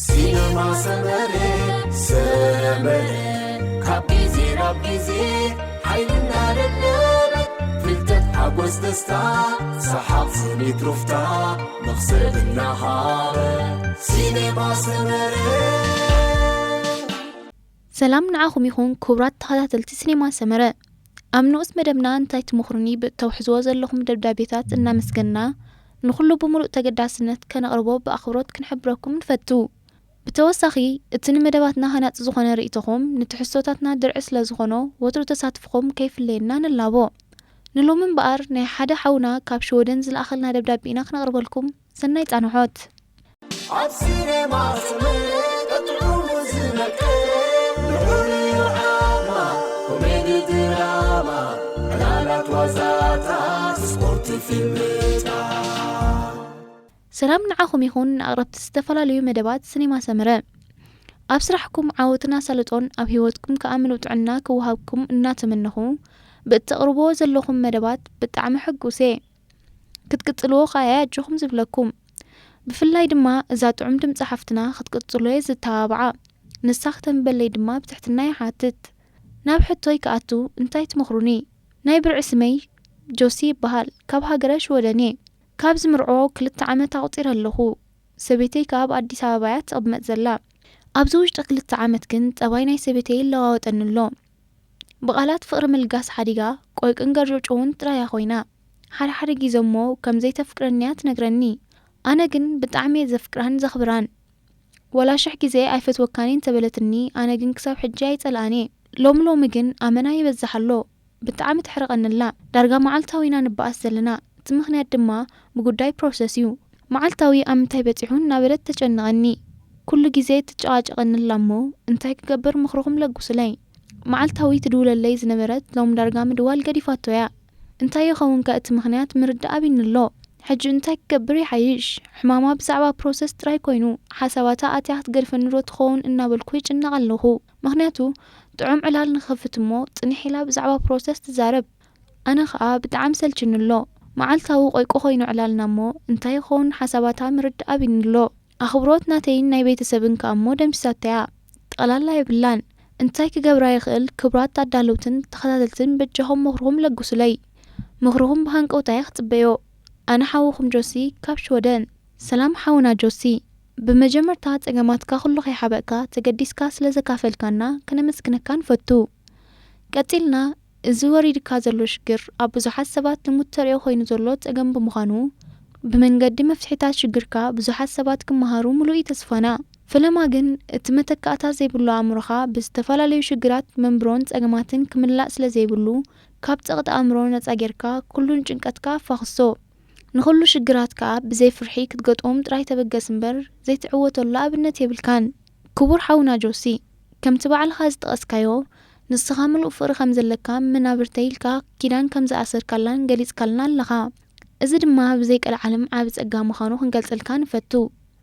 ሲነማ ሰመረ፣ ሰመረ፣ ካብ ግዜ ናብ ግዜ ሓይልና ደለበ፣ ፍልጠት ሓጎስ ደስታ፣ ሰሓቕ ስኒት ሩፍታ፣ መኽሰብ እናሃበ፣ ሲነማ ሰመረ። ሰላም ንዓኹም ይኹን ክቡራት ተኸታተልቲ ሲኔማ ሰመረ። ኣብ ንኡስ መደብና እንታይ ትመኽሩኒ ብእተውሕዝዎ ዘለኹም ደብዳቤታት እናመስገንና፣ ንኹሉ ብምሉእ ተገዳስነት ከነቕርቦ ብኣኽብሮት ክንሕብረኩም ንፈቱ። ብተወሳኺ፣ እቲ ንመደባትና ሃናጺ ዝኾነ ርእይቶኹም ንትሕዝቶታትና ድርዒ ስለ ዝኾኖ፣ ወትሩ ተሳትፎኹም ከይፍለየና ንላቦ። ንሎሚ እምበኣር፣ ናይ ሓደ ሓውና ካብ ሽወደን ዝለኣኸልና ደብዳቤ ኢና ክነቕርበልኩም። ሰናይ ጻንሖት። ኣብ ሲኔማ ሰመረ ቀጥዑ ዝመቀረ፣ ልዑል እዩ ዓቕማ፣ ኮሜዲ ድራማ፣ ዕላላት ዋዛታት፣ ስፖርት ፊልምታት። ሰላም ንዓኹም ይኹን ንኣቕረብቲ ዝተፈላለዩ መደባት ሲኔማ ሰመረ። ኣብ ስራሕኩም ዓወትን ኣሳልጦን ኣብ ህይወትኩም ከኣ ምሉእ ጥዕና ክወሃብኩም እናተመነኹ፣ ብእተቕርብዎ ዘለኹም መደባት ብጣዕሚ ሕጉስ እየ። ክትቅጽልዎ ከኣ እየ ኣጆኹም ዝብለኩም። ብፍላይ ድማ እዛ ጥዑም ድምጺ ሓፍትና ክትቅጽሎ እየ ዝተባብዓ። ንሳ ክተንብበለይ ድማ ብትሕትና ይሓትት። ናብ ሕቶይ ክኣቱ እንታይ ትመኽሩኒ? ናይ ብርዒ ስመይ ጆሲ ይበሃል። ካብ ሃገረ ሽወደን እየ። ካብ ዝምርዖ ክልተ ዓመት ኣቑጺረ ኣለኹ። ሰበይተይ ከኣ ኣብ ኣዲስ ኣበባ እያ ትቕመጥ ዘላ። ኣብዚ ውሽጢ ክልተ ዓመት ግን ጠባይ ናይ ሰበይተይ ይለዋወጠኒ ኣሎ። ብቓላት ፍቕሪ ምልጋስ ሓዲጋ ቆይቅን ገርጆጮውን ጥራይ እያ ኮይና። ሓደ ሓደ ግዜ እሞ ከም ዘይተፍቅረኒ እያ ትነግረኒ። ኣነ ግን ብጣዕሚ እየ ዘፍቅራን ዘኽብራን። ወላ ሽሕ ግዜ ኣይፈትወካን እየ እንተበለትኒ፣ ኣነ ግን ክሳብ ሕጂ ኣይጸልኣን እየ። ሎሚ ሎሚ ግን ኣመና ይበዝሕ ኣሎ። ብጣዕሚ ተሕርቐኒ ኣላ። ዳርጋ መዓልታዊ ኢና ንበኣስ ዘለና። እቲ ምኽንያት ድማ ብጉዳይ ፕሮሰስ እዩ። መዓልታዊ ኣብ ምንታይ በጺሑ እናበለት ተጨንቐኒ። ኩሉ ግዜ ትጨቓጨቐኒ ኣላ እሞ እንታይ ክገብር ምኽርኹም ለግሱለይ። መዓልታዊ ትድውለለይ ዝነበረት ሎም ዳርጋ ምድዋል ገዲፋቶ እያ። እንታይ ይኸውን ከ እቲ ምኽንያት ምርዳእ ኣቢኒ ኣሎ። ሕጂ እንታይ ክገብር ይሓይሽ? ሕማማ ብዛዕባ ፕሮሰስ ጥራይ ኮይኑ፣ ሓሳባታ ኣትያ ክትገድፈኒ ዶ ትኸውን እናበልኩ ይጭነቕ ኣለኹ። ምኽንያቱ ጥዑም ዕላል ንኽኸፍት እሞ ጽንሕ ኢላ ብዛዕባ ፕሮሰስ ትዛረብ። ኣነ ኸኣ ብጣዕሚ ሰልችኒ ኣሎ። መዓልታዊ ቆይቆ ኮይኑ ዕላልና እሞ እንታይ ይኸውን ሓሳባታ ምርዳእ ኣቢኒ ኣሎ። ኣኽብሮት ናተይን ናይ ቤተሰብን ከኣ እሞ ደምሲሳቶ እያ። ጠቕላላ የብላን። እንታይ ክገብራ ይኽእል? ክቡራት ኣዳለውትን ተኸታተልትን በጃኹም ምኽርኹም ለግሱለይ። ምኽርኹም ብሃንቀውታ እየ ክጽበዮ። ኣነ ሓውኹም ጆሲ ካብ ሽወደን። ሰላም ሓውና ጆሲ። ብመጀመርታ ጸገማትካ ኩሉ ከይሓበእካ ተገዲስካ ስለ ዘካፈልካና ከነመስግነካ ንፈቱ። ቀጺልና፣ እዚ ወሪድካ ዘሎ ሽግር ኣብ ብዙሓት ሰባት ልሙድ ተርእዮ ኮይኑ ዘሎ ጸገም ብምዃኑ፣ ብመንገዲ መፍትሒታት ሽግርካ ብዙሓት ሰባት ክመሃሩ ምሉእ እዩ ተስፋና። ፈለማ ግን፣ እቲ መተካእታ ዘይብሉ ኣእምሮኻ ብዝተፈላለዩ ሽግራት መንብሮን ጸገማትን ክምላእ ስለ ዘይብሉ፣ ካብ ጸቕጢ ኣእምሮ ነጻ ጌርካ ኩሉን ጭንቀትካ ኣፋኽሶ። ንኹሉ ሽግራት ከኣ ብዘይ ፍርሒ ክትገጥዎም ጥራይ ተበገስ እምበር ዘይትዕወተሉ ኣብነት የብልካን። ክቡር ሓውና ጆሲ፣ ከምቲ ባዕልኻ ዝጠቐስካዮ፣ ንስኻ ምሉእ ፍቕሪ ከም ዘለካ መናብርተይ ኢልካ ኪዳን ከም ዝኣሰርካላን ገሊጽካልና ኣለኻ። እዚ ድማ ብዘይ ቀልዓለም ዓቢ ጸጋ ምዃኑ ክንገልጸልካ ንፈቱ።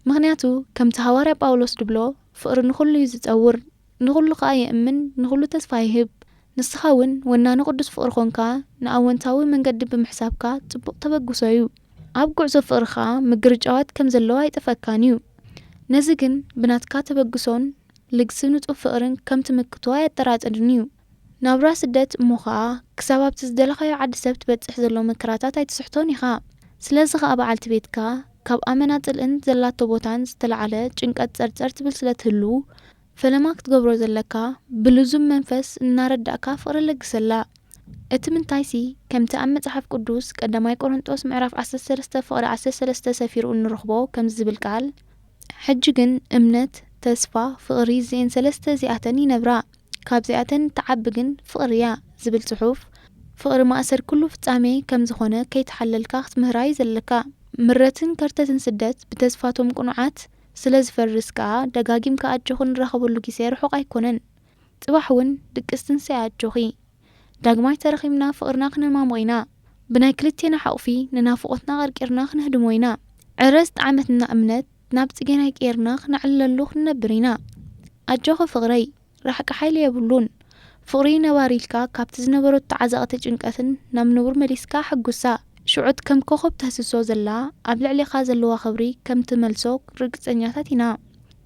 ምኽንያቱ፣ ከምቲ ሃዋርያ ጳውሎስ ድብሎ፣ ፍቕሪ ንኹሉ እዩ ዝጸውር፣ ንኹሉ ከኣ ይእምን፣ ንኹሉ ተስፋ ይህብ። ንስኻ እውን ወናኒ ቅዱስ ፍቕሪ ኾንካ፣ ንኣወንታዊ መንገዲ ብምሕሳብካ ጽቡቕ ተበግሶ እዩ። ኣብ ጉዕዞ ፍቕሪ ኸኣ ምግርጫዋት ከም ዘለዎ ኣይጠፍኣካን እዩ። ነዚ ግን ብናትካ ተበግሶን ልግሲ ንጹህ ፍቕርን ከም ትምክቶ ኣየጠራጥርን እዩ። ናብራ ስደት እሞ ኸኣ ክሳብ ኣብቲ ዝደለኻዮ ዓዲ ሰብ ትበጽሕ ዘሎ መከራታት ኣይትስሕቶን ኢኻ። ስለዚ ኸኣ በዓልቲ ቤትካ ካብ ኣመና ጽልእን ዘላቶ ቦታን ዝተላዕለ ጭንቀት ጸርጸር ትብል ስለ ትህሉ፣ ፈለማ ክትገብሮ ዘለካ ብልዙብ መንፈስ እናረዳእካ ፍቕሪ ለግሰላ። እቲ ምንታይሲ፣ ከምቲ ኣብ መጽሓፍ ቅዱስ ቀዳማይ ቆሮንጦስ ምዕራፍ ዓሰርተ ሰለስተ ፍቕሪ ዓሰርተ ሰለስተ ሰፊሩ እንረኽቦ ከምዚ ዝብል ቃል፣ ሕጂ ግን እምነት፣ ተስፋ፣ ፍቕሪ እዚኤን ሰለስተ እዚኣተን ይነብራ፣ ካብዚኣተን እትዓቢ ግን ፍቕሪ እያ ዝብል ጽሑፍ፣ ፍቕሪ ማእሰር ኩሉ ፍጻሜ ከም ዝኾነ ከይተሓለልካ ክትምህራ እዩ ዘለካ። ምረትን ከርተትን ስደት ብተስፋቶም ቅኑዓት ስለ ዝፈርስ ከኣ፣ ደጋጊምካ ኣጆኺ ንራኸበሉ ግዜ ርሑቕ ኣይኮነን። ጽባሕ እውን ድቅስ ትንሳኤ ኣጆኺ። ዳግማይ ተረኺብና ፍቕርና ክነማሙቕ ኢና። ብናይ ክልቴና ሓቑፊ ንናፍቖትና ቀርቂርና ክነህድሞ ኢና። ዕረ ዝጠዓመትና እምነት ናብ ጽጌናይ ቀይርና ክነዕልለሉ ክንነብር ኢና። ኣጆኺ ፍቕረይ፣ ራሕቂ ሓይሊ የብሉን። ፍቕሪ ነባሪ ኢልካ ካብቲ ዝነበረቶ ዓዘቕቲ ጭንቀትን ናብ ንቡር መሊስካ ኣሐጉሳ። ሽዑት ከም ኮኾብ ተህስሶ ዘላ ኣብ ልዕሌኻ ዘለዋ ክብሪ ከም ትመልሶ ርግጸኛታት ኢና።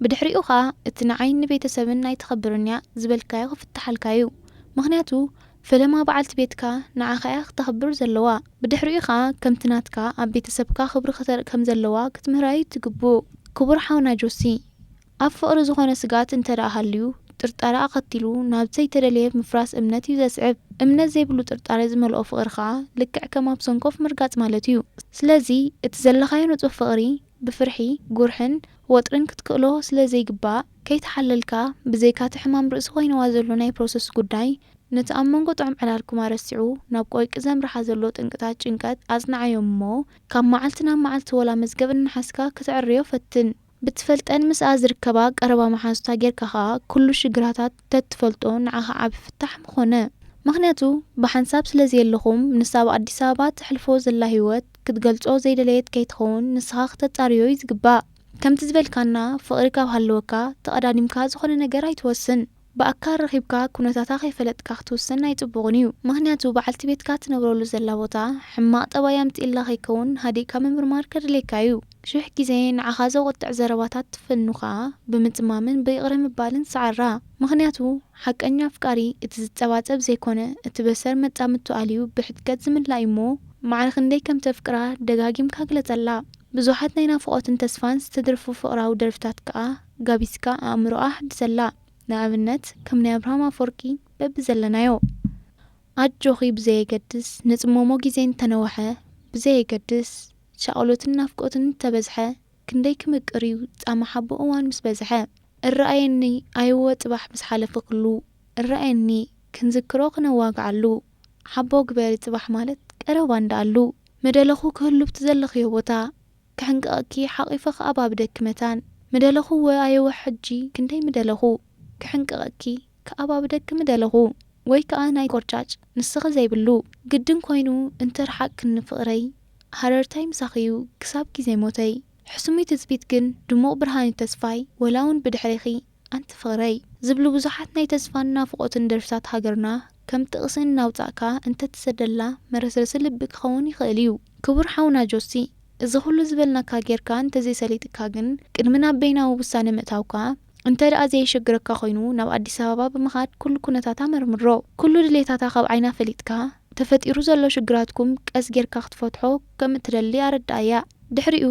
ብድሕሪኡ ኸኣ እቲ ንዓይን ንቤተሰብን ኣይተኸብርን እያ ዝበልካዮ ክፍትሓልካ እዩ። ምኽንያቱ ፈለማ በዓልቲ ቤትካ ንዓኻ እያ ክተኽብር ዘለዋ። ብድሕሪኡ ኸኣ ከምቲ ናትካ ኣብ ቤተሰብካ ክብሪ ክተርኢ ከም ዘለዋ ክትምህራ እዩ ትግብኡ። ክቡር ሓውና ጆሲ፣ ኣብ ፍቕሪ ዝኾነ ስግኣት እንተ ደኣ ሃልዩ፣ ጥርጣረ ኣኸቲሉ ናብ ዘይተደልየ ምፍራስ እምነት እዩ ዘስዕብ። እምነት ዘይብሉ ጥርጣረ ዝመልኦ ፍቕሪ ኸኣ ልክዕ ከም ኣብ ሰንኮፍ ምርጋጽ ማለት እዩ። ስለዚ እቲ ዘለኻዮ ንጹህ ፍቕሪ ብፍርሒ፣ ጉርሕን ወጥርን ክትክእሎ ስለ ዘይግባእ፣ ከይተሓለልካ ብዘይካ እቲ ሕማም ርእሲ ኮይንዋ ዘሎ ናይ ፕሮሰስ ጉዳይ፣ ነቲ ኣብ መንጎ ጥዑም ዕላልኩም ኣረሲዑ ናብ ቆይቂ ዘምርሓ ዘሎ ጥንቅታት ጭንቀት ኣጽንዓዮ እሞ፣ ካብ መዓልቲ ናብ መዓልቲ ወላ መዝገብ እናሓዝካ ከተዕርዮ ፈትን። ብትፈልጠን ምስኣ ዝርከባ ቀረባ መሓዙታ ጌርካ ኸኣ ኩሉ ሽግራታት ተትፈልጦ ንዓኻ ዓቢ ፍታሕ ምኾነ። ምኽንያቱ ብሓንሳብ ስለ ዘየለኹም ንሳ ኣብ ኣዲስ ኣበባ ተሕልፎ ዘላ ህይወት ክትገልጾ ዘይደለየት ከይትኸውን ንስኻ ክተጻርዮ እዩ ዝግባእ። ከምቲ ዝበልካና ፍቕሪ ካብ ሃለወካ ተቐዳዲምካ ዝኾነ ነገር ኣይትወስን። ብኣካል ረኺብካ ኩነታታ ከይፈለጥካ ክትውስን ኣይጽቡቕን እዩ። ምኽንያቱ በዓልቲ ቤትካ ትነብረሉ ዘላ ቦታ ሕማቕ ጠባይ ኣምጺእላ ከይከውን ሃዲእካ ምምርማር ከድልየካ እዩ። ሽሕ ግዜ ንዓኻ ዘቑጥዕ ዘረባታት ትፈኑ ኸኣ ብምጽማምን ብይቕረ ምባልን ሰዓራ። ምኽንያቱ ሓቀኛ ኣፍቃሪ እቲ ዝጸባጸብ ዘይኮነ እቲ በሰር መጻምድቱ ኣልዩ ብሕድገት ዝምላ እዩ እሞ ማዕረ ክንደይ ከም ተፍቅራ ደጋጊምካ ግለጸላ። ብዙሓት ናይ ናፍቖትን ተስፋን ዝተደርፉ ፍቕራዊ ደርፍታት ከኣ ጋቢዝካ ኣእምሮኣ ኣሕድሰላ። ንኣብነት ከም ናይ ኣብርሃም ኣፈወርቂ በብዘለናዮ። ኣጆኺ ብዘየገድስ ንጽሞሞ ግዜ እንተነወሐ ብዘየገድስ ሻቕሎትን ናፍቆትን እንተበዝሐ ክንደይ ክምቅር እዩ ጻማ ሓቦ እዋን ምስ በዝሐ። እረኣየኒ ኣይወ ጽባሕ ምስ ሓለፈ ኩሉ እረኣየኒ ክንዝክሮ ክነዋግዓሉ ሓቦ ግበሪ ጽባሕ ማለት ቀረባ እንዳኣሉ ምደለኹ ክህሉ ብቲ ዘለኽዮ ቦታ ክሕንቅቐኪ ሓቒፈ ክኣባብደኪ መታን ምደለኹ ወ ኣየወ ሕጂ ክንደይ ምደለኹ ክሕንቅቐኪ ክኣባብደኪ ምደለኹ ወይ ከኣ ናይ ቆርጫጭ ንስኺ ዘይብሉ ግድን ኮይኑ እንተ ርሓቅክኒ ፍቕረይ ሃረርታይ ምሳኺ እዩ ክሳብ ግዜ ሞተይ ሕሱም እዩ ትጽቢት ግን ድሙቕ ብርሃን እዩ ተስፋይ ወላ እውን ብድሕሬኺ ኣንቲ ፍቕረይ ዝብሉ ብዙሓት ናይ ተስፋን ናፍቖትን ደርፍታት ሃገርና ከም ጥቕሲ እናውጻእካ እንተትሰደላ መረስረሲ ልቢ ክኸውን ይኽእል እዩ። ክቡር ሓውና ጆሲ፣ እዚ ኩሉ ዝበልናካ ጌርካ እንተዘይሰሊጥካ ግን ቅድሚ ናብ በይናዊ ውሳነ ምእታውካ እንተ ደኣ ዘየሸግረካ ኮይኑ ናብ ኣዲስ ኣበባ ብምኻድ ኩሉ ኩነታታ መርምሮ። ኩሉ ድሌታታ ካብ ዓይና ፈሊጥካ ተፈጢሩ ዘሎ ሽግራትኩም ቀስ ጌርካ ክትፈትሖ ከም እትደሊ ኣረድኣያ። ድሕሪኡ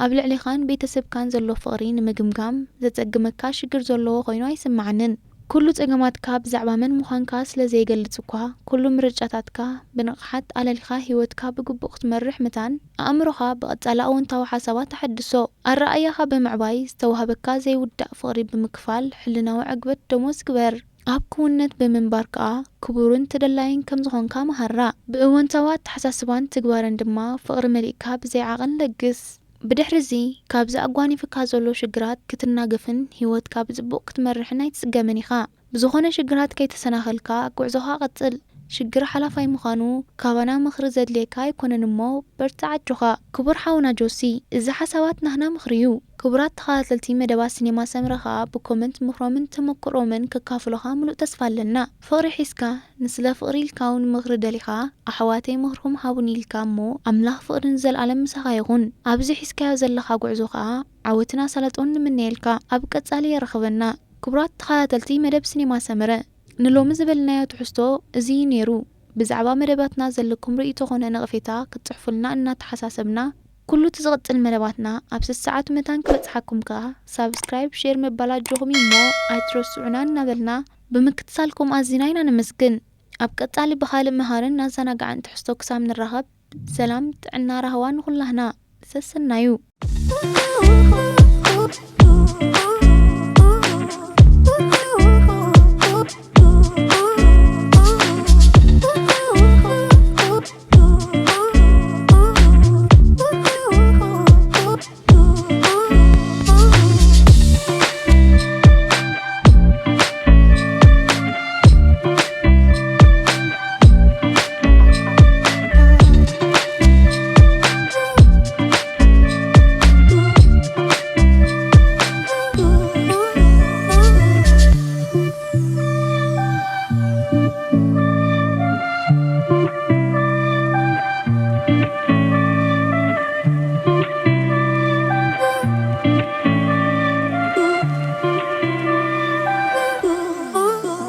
ኣብ ልዕሊኻን ቤተሰብካን ዘሎ ፍቕሪ ንምግምጋም ዘጸግመካ ሽግር ዘለዎ ኮይኑ ኣይስምዓንን። ኩሉ ጸገማትካ ብዛዕባ መን ምዃንካ ስለ ዘይገልጽ እኳ፣ ኩሉ ምርጫታትካ ብንቕሓት ኣለሊኻ ህይወትካ ብግቡእ ክትመርሕ ምታን፣ ኣእምሮኻ ብቐጻሊ ኣወንታዊ ሓሳባት ኣሐድሶ። ኣረኣእያኻ ብምዕባይ ዝተዋህበካ ዘይውዳእ ፍቕሪ ብምክፋል ሕልናዊ ዕግበት ደሞዝ ግበር። ኣብ ክውንነት ብምንባር ከኣ ክቡርን ተደላይን ከም ዝኾንካ መሃራ። ብእወንታዊ ኣተሓሳስባን ትግባረን ድማ ፍቕሪ መሊእካ ብዘይ ዓቐን ለግስ። ብድሕሪ እዚ ካብዚ ኣጓኒፍካ ዘሎ ሽግራት ክትናገፍን ህይወትካ ብጽቡቕ ክትመርሕን ኣይትጽገምን ኢኻ። ብዝኾነ ሽግራት ከይተሰናኸልካ ጉዕዞኻ ቀጽል። ሽግር ሓላፋይ ምዃኑ ካባና ምኽሪ ዘድልየካ ኣይኮነን እሞ በርትዕ ኣጆኻ። ክቡር ሓውና ጆሲ፣ እዚ ሓሳባት ናህና ምኽሪ እዩ። ክቡራት ተኸታተልቲ መደባት ሲኔማ ሰምረ ኸኣ ብኮመንት ምኽሮምን ተመክሮምን ከካፍሉኻ ምሉእ ተስፋ ኣለና። ፍቕሪ ሒዝካ ንስለ ፍቕሪ ኢልካ እውን ምኽሪ ደሊኻ ኣሕዋተይ ምኽርኹም ሃቡኒ ኢልካ እሞ ኣምላኽ ፍቕሪ ንዘለኣለም ምሳኻ ይኹን። ኣብዚ ሒዝካዮ ዘለኻ ጉዕዞ ኸኣ ዓወትን ኣሳልጦን ንምነየልካ። ኣብ ቀጻሊ የራኽበና። ክቡራት ተኸታተልቲ መደብ ሲኔማ ሰመረ፣ ንሎሚ ዝበልናዮ ትሕዝቶ እዚ እዩ ነይሩ። ብዛዕባ መደባትና ዘለኩም ርእይቶ ኾነ ነቐፌታ ክትጽሕፉልና እናተሓሳሰብና፣ ኩሉ እቲ ዝቕጽል መደባትና ኣብ ሰዓቱ መታን ክበጽሓኩም ከኣ ሳብስክራይብ፣ ሼር ምባል ኣጆኹም እዩ እሞ ኣይትረስዑና እናበልና ብምክትታልኩም ኣዚና ኢና ነመስግን። ኣብ ቀጻሊ ብኻልእ መሃርን ኣዘናጋዕን ትሕዝቶ ክሳብ ንራኸብ ሰላም፣ ጥዕና፣ ራህዋ ንኹላህና። ሰሰናዩ።